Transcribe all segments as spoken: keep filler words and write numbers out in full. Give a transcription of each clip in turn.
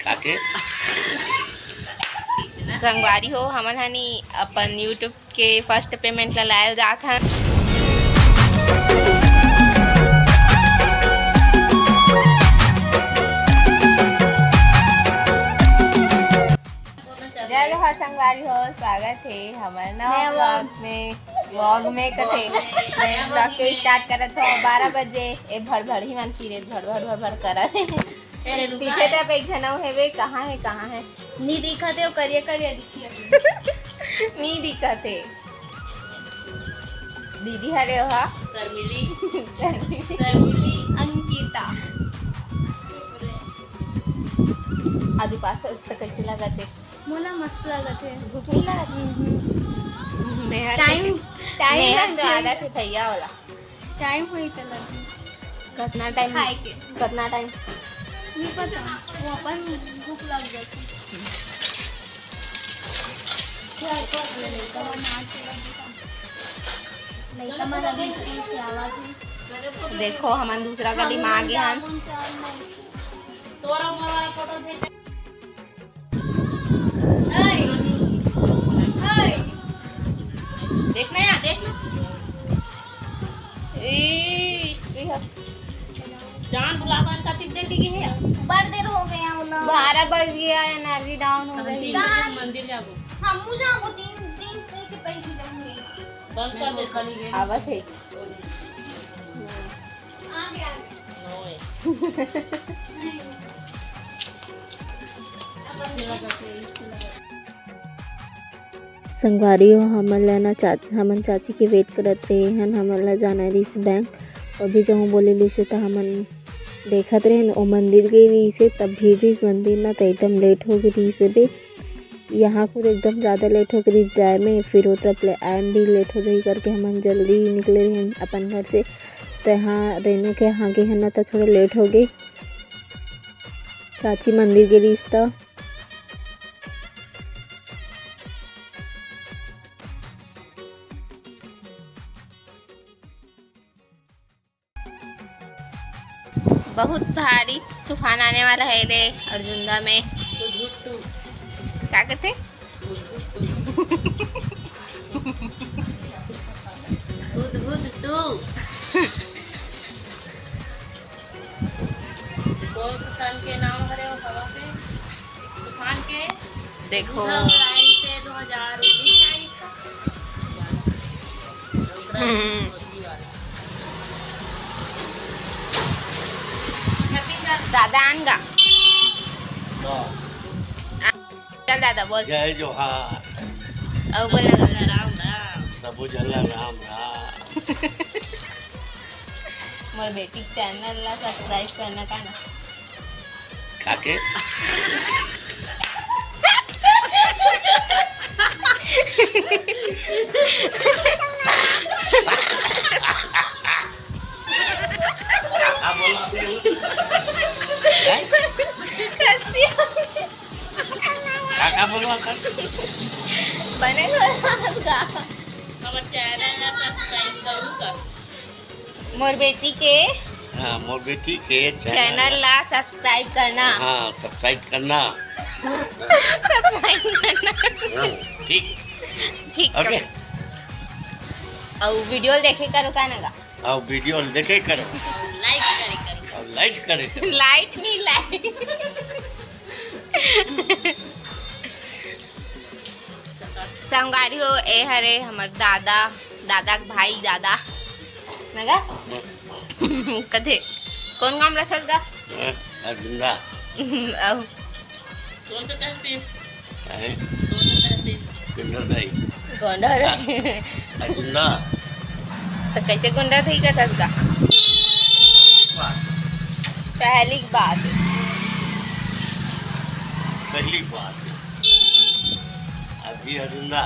काके? संगवारी हो, हमन हनी अपन YouTube के first payment ला लाए जात हन। जय जोहार संगवारी हो, स्वागत हे हमर नवा नया vlog में। Vlog में कथे, मैं vlog के start करत हो बारह बजे। ए भड़भड़ ही मन फिरे, भड़भड़ भड़भड़ करत हे। पीछे तरफ एक झन अउ हेवे, कहाँ हे, कहाँ हे? नी दिखत हे, ओ करिया करिया दिखत हे। नी दिखत हे। दीदी हरे ओहा। शर्मिली। शर्मिली। शर्मिली। अंकिता। आज उपास हस त कइसे लागत हे? मोला मस्त लागत हे। भूख नहीं लागत हे? हम्म। मेहर time, कइसे? Time मेहर तो आदत हे भैया वाला। Time होई त लगही। कतना time? खाए के। कतना time? नहीं पता, वो अपन भूख लग जाती। लइका मन अभी स्कूल से आवत हे। देखो, हमन दूसरा गली में आ गे हन। देखना यार, देखना। ए, ए ह। जान बुलावा का टिप दे दी है। बड़ देर हो गया वो लोग। बारह बज गया, energy down हो गई। तीन बजे मंदिर जाबो। हमहू जाबो, तीन, तीन बजे के पहले जाऊंगी। बंद कर दे खाली गेट। आवत हे। संगवारी हो, हमन ला ना चा-, हमन चाची के wait करत रहे हन, हमन ला जाना रिहिस बैंक। अभी जहूँ बोले लिसे त हमन देखत रहेन, ओ मंदिर गे रिहिसे, तब भीड़ रिहिस मंदिर ना, त एकदम late हो गे रिहिसे बे। यहाँ खुद एकदम ज़्यादा late हो गे रिहिस जाए में, फिर ओ तरफ ले आए में भी late हो जाही करके हमन जल्दी निकले रहेन अपन घर से। त यहाँ रेनू के यहाँ गे हन ना, त थोड़ा late हो गे। चाची मंदिर गे रिहिस त बहुत भारी तूफान आने वाला है रे अर्जुंदा में। का कहते? हुदहुद। कोन तूफान के नाम हरे वो हवा पे? तूफान के देखो। दो हज़ार उन्नीस तारीख का। हम्म। दादा आनगा। चल दादा बोल। जय जोहार। अउ बोल ना। राम राम। सबो जन ला राम राम। मोर बेटी के channel ला subscribe करना का ना। काके? का बोलवा? हैं? कसी? का, का बोलवा कर? बने बोलवा का? हमर channel ला subscribe करू का? मोर बेटी के हाँ, मोर बेटी के channel channel ला subscribe करना। हाँ, subscribe करना। Subscribe करना। हाँ, ठीक। ठीक OK। करो। अउ video देखे करो का ना गा? अउ video देखे करो। Like करे करो। अउ like करे करो। Like नहीं, like। संगवारी हो, ए हरे हमर दादा, दादा के भाई, दादा नगा। कथे, कोन गांव रथस गा? हैं, अर्जुंदा। अउ कौन सा तहसील? हैं? कौन सा तहसील? गुंडरदेही। गुंडरदेही। अर्जुंदा। त कैसे गुंडरदेही कथस गा? पहली बात। पहली बात। अभी अर्जुंदा।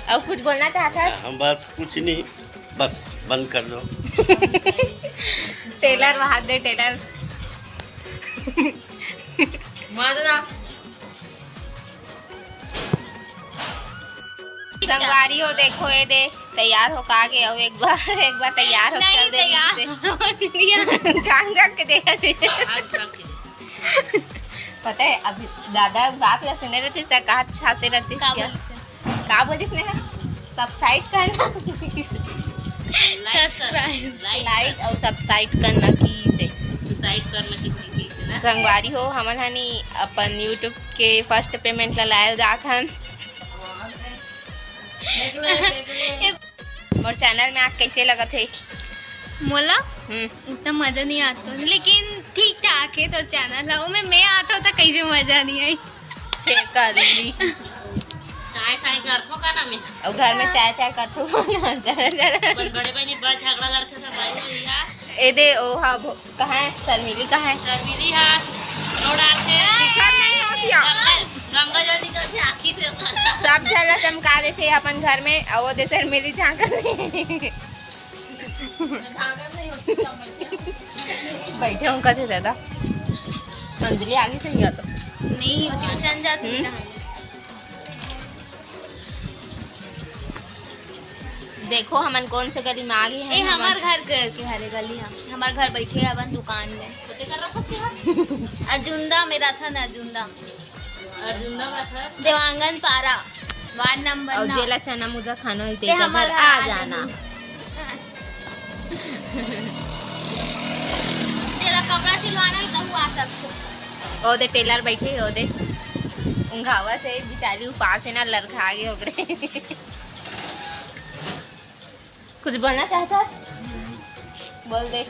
अउ कुछ बोलना चाहत हस? हम बस कुछ नहीं, बस बंद कर दो। Trailer वहा दे, trailer। मारना। संगवारी हो, देखो ये दे। तैयार होके आ गे, अउ एक बार, एक बार तैयार होके नहीं, चल दे तैयार से। हो दिया। झांक झांक के देखा थे। झांक झांक के। पता है, अभी दादा बात ला सुने रहते, त का अच्छा से रहते का क्या? बोलते? का बोलिस नेहा? Subscribe करना। Like कर, subscribe। Like लाइक कर। अउ subscribe करना की से। Subscribe करना की से ना। संगवारी हो, हमन हनी अपन YouTube के first payment ला लाए जात हन। देख ले, देख ले। मोर चैनल में आके कैसे लगत हे? मोला हम्म। उतना मजा नहीं आता, लेकिन ठीक ठाक है तोर चैनल है। ओमे मैं आता हूँ तो कैसे मजा नहीं आई। से कर ली। चाय चाय करथो का ना मैं? अउ घर में चाय चाय करथो ना, जरा जरा। अपन बड़े बहनी बड़ झगड़ा लड़थे सब भाई भैया। ए दे, ओ हा भो-, कहाँ है? शर्मिली कहाँ है? शर्मिली हा, रोड आथे। दिखत नहीं होत या। गंगा, गंगा जल निकलथे आँखी से। सब झन ला चमका देथे अपन घर में, अउ वो दे शर्मिली झांकत हे। बैठे हूँ कथे दादा। अंजलि आगे से ही आ तो। नहीं, वो ट्यूशन जाती है हम्म। ना। देखो, हमन कौन से गली में आ गए हैं। ए, हमन हमार घर के, के हरे गली हम। हमार घर बैठे हवन दुकान में। अजुंदा में रथन, अजुंदा। अजुंदा में रथन। देवांगन पारा, वार्ड नंबर और नौ। जेला चना मुजा खाना होई, ए, तेकर हमार घर आ आ जाना। जाना। जेला कपड़ा सिलवाना है, तहु आ सकथो। ओ दे टेलर बैठे हे, ओ दे। उंघावत हे, बेचारी उपास हे ना, लरखा गे ओकरे। कुछ बोलना चाहता है? बोल दे,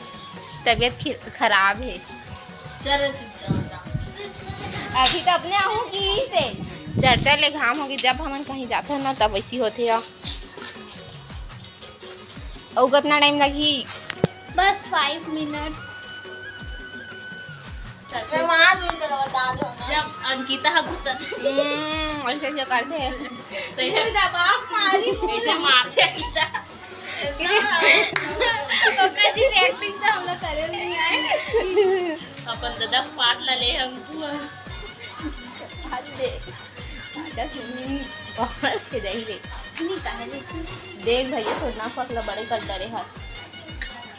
तबीयत खि-, खराब है। चलो चुपचाप। अभी तो अपने आहू की से चर्चा ले घाम होगी, जब हमन कहीं जाते हैं ना, तब ऐसी होते हैं। अउ कितना टाइम लगही? बस five minutes। मैं वहाँ दूर चला बता दो ना। जब अंकिता ह गुस्सा हम्म, ऐसे ऐसे करते हैं। तो ये जवाब मारी पूरा। ऐसे मारते अंकिता। ओकर जी acting तो हम लोग करे नहीं आए। अपन दादा पाट ला ले हम तू। हद दे। आजा सुनी, बाहर के दही रे। नहीं, काहे नहीं छी? देख भैया, तो ना पकला बड़े कर डरे हस।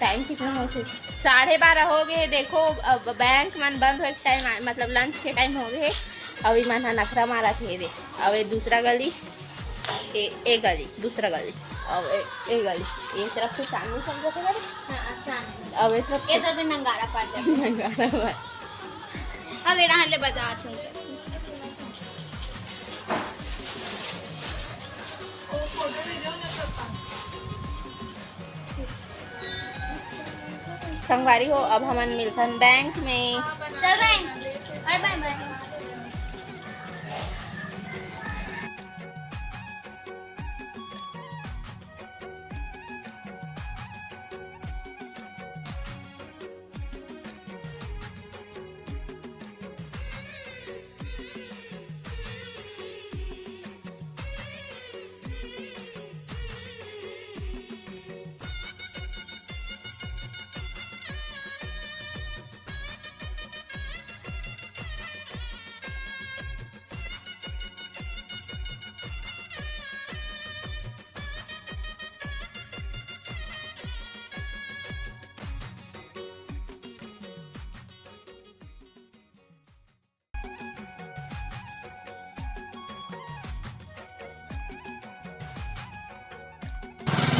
टाइम कितना हो थे? साढ़े बारह हो गए। देखो, अब बैंक मन बंद होए के टाइम, मतलब लंच के टाइम हो गए। अभी मन हा नखरा मारा थे रे। अब ये दूसरा गली, ए, ए गली, दूसरा गली, अब ए, ए गली, एक तरफ से चांदनी चल जाते रे। हाँ, चांदनी। अब एक तरफ से इधर भी नंगारा पाट जाते। नंगारा पाट। अब एड़ा हले बाजार चलते। संगवारी हो, अब हमन मिलथन बैंक में। चल रहे हैं। बाय बाय बाय।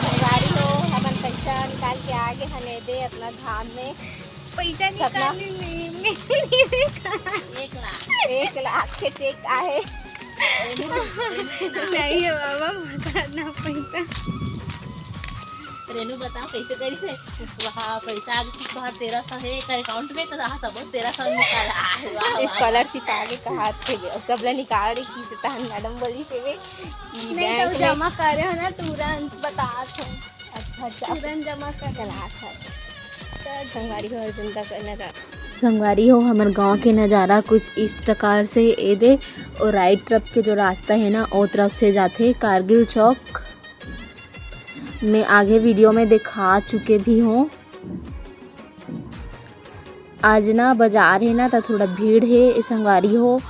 संगवारी हो, हमन पैसा निकाल के आ गे हन एदे अतना घाम में। पैसा सपना निकाले नहीं, मैं नहीं देखा। एक लाख। एक लाख के चेक आहे। नहीं है बाबा, मोर करा ना पैसा। रेनू बता कैसे करी थे? वहाँ पैसा आगे कि तोहार तेरह सौ है, एकर अकाउंट में तो रहा सब तेरह सौ निकाला। आह, वाह, वाह। स्कॉलरशिप आगे कहा थे बे, और सब ला निकाल रही की से तहन मैडम बोली से बे कि नहीं, बैंक तो में जमा करे हो ना, तुरंत बता थे। अच्छा, अच्छा, अब तुरंत जमा कर। चला था। तो संगवारी हो, जनता का नजारा। संगवारी हो, हमर गांव के नजारा कुछ इस प्रकार से ए दे, और राइट तरफ के जो रास्ता है ना, ओ तरफ से जाथे कारगिल चौक। मैं आगे वीडियो में दिखा चुके भी हूँ। आज ना बाजार है ना, तो थोड़ा भीड़ है, संगवारी हो।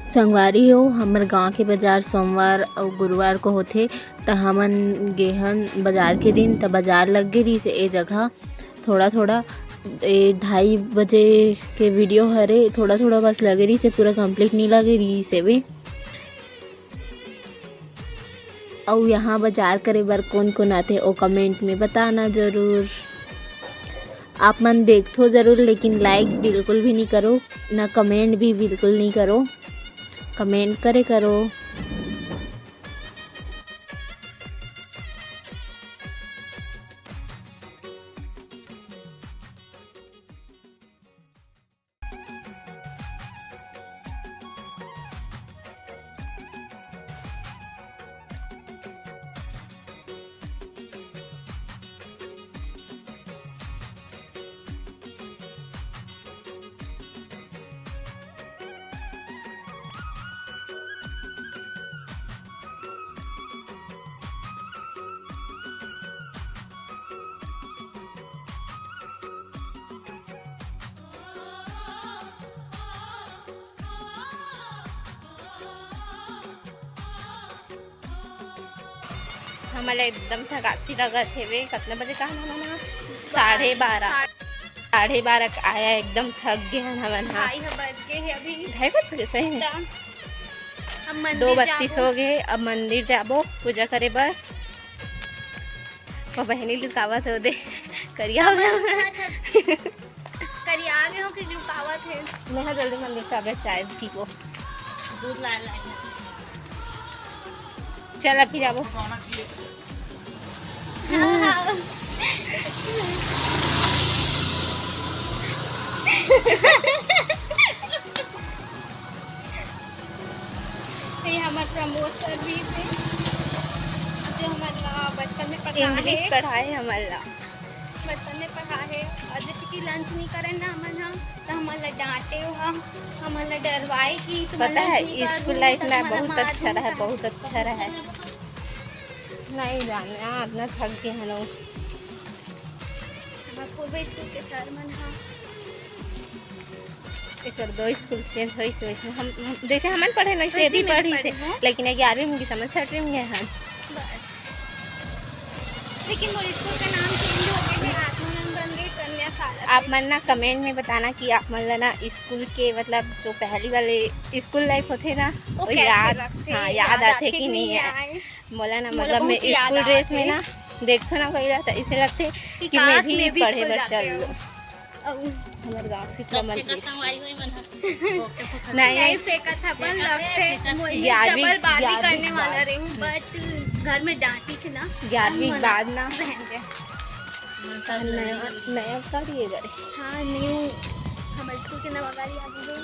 संगवारी हो, हमर गांव के बाजार सोमवार अउ गुरुवार को होथे, त हमन गेहन बाजार के दिन, त बाजार लग गे रहिस ए जगह। थोड़ा थोड़ा, ए ढाई बजे के वीडियो हरे, थोड़ा थोड़ा बस लगे रहिस हे, पूरा कंप्लीट नहीं लगे रहिस हे वे। अउ यहाँ बाजार करे बर कोन कोन आथे, ओ कमेंट में बताना जरूर। आप मन देखथो जरूर, लेकिन लाइक बिल्कुल भी नहीं करो, ना कमेंट भी बिल्कुल नहीं करो। कमेंट करे करो। हमन ला एकदम थकासी लगत हेवे। कतना बजे कहा हमन ह? साढ़े बारह। साढ़े बारह के आया, एकदम थक गे हन हमन ह। ढाई ह बज गे हे अभी। ढाई बज गे सही में। त हम मंदिर दो बत्तीस जाबो। हो गे, अब मंदिर जाबो पूजा करे बर। वो बहनी लुकावत हो दे, करिया हो गया। करिया आगे हो कि लुकावत हे? नेहा जल्दी मंदिर से आबे, चाय पीबो। दूध लाए, लाए। चल, अभी जाबो। हाँ, हाँ। ये हमर प्रमोद सर भी थे, जो हमन ला बचपन में पढ़ा इंग्लिश हे। पढ़ाए हमन ला। बचपन में पढ़ा हे, और जैसे कि लंच नहीं करे ना हमन ह, तो हमन ला डांटे हो हम, हमन ला डरवाए कि तुम पता लंच है, नहीं कर स्कूल लाइफ ना, बहुत अच्छा रहा, बहुत अच्छा रहा है। नहीं जाने, हाँ, इतना थक गए हैं लोग। हमारे पूर्व स्कूल के सर मन ह। एकर दो स्कूल चेंज होइस, वैसे हम, हम, जैसे हमन पढ़े, वैसे वैसे भी हमन पढ़ी से, पढ़े हैं। लेकिन ग्यारहवीं में की समझ छठवीं में गए हैं। बस। लेकिन मोर स्कूल का नाम चेंज हो गए हे, आत्मानंद बन गए कन्या शाला से। आप मन ना कमेंट में बताना कि आप मन ला ना स्कूल के, मतलब, जो पहली वाले स्कूल लाइफ होथे ना, वो वो कैसे याद, लगथे? हाँ, याद याद आथे आथे कि कि नहीं नहीं आए? आए? मोला ना, मोला मतलब, बहुत मैं याद स्कूल ड्रेस में आथे। ना देखथो ना कोई ला, तो ऐसे लगथे कि कि मैं काश भी मैं भी पढ़े स्कूल बर जाते चल हूँ। लो। अउ हमर गाँव शीतला मंदिर। नहीं, नहीं। नहीं फेंकत हवन, लगथे। मोर ग्यारहवीं, डबल बारहवीं ग्यारहवीं करने वाला रही हूँ, but घर में डांटी थी ना। ग्यारहवीं के बाद ना। रहने दे। नया, नया कर ये करे। हाँ, न्यू हमर स्कूल के नवा गाड़ी आ गई है।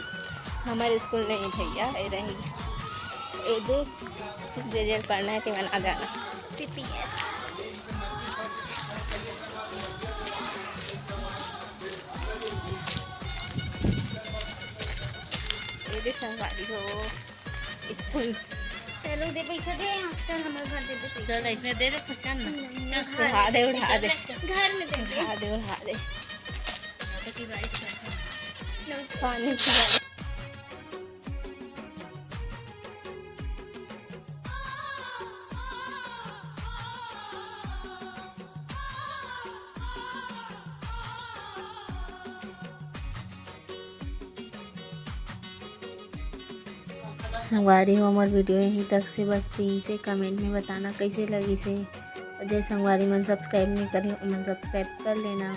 हमर स्कूल नहीं भैया, ये रही। ये देख, जे जे पढ़ना है, तेमन आ जाना। पीपीएस। ये देख संगवारी हो, स्कूल। चलो दे पैसा दे, चल हमारे घर दे दे पैसा। चल, इसमें दे दे, चल ना। नहीं, चल। घर उठा दे, उठा दे। घर में दे दे। उठा दे, उठा दे। पानी पिला दे। संगवारी हो, हमर वीडियो यहीं तक से। बस ठीक से कमेंट में बताना कैसे लगिस हे। अउ जे संगवारी मन सब्सक्राइब नहीं करे, ओमन सब्सक्राइब कर लेना।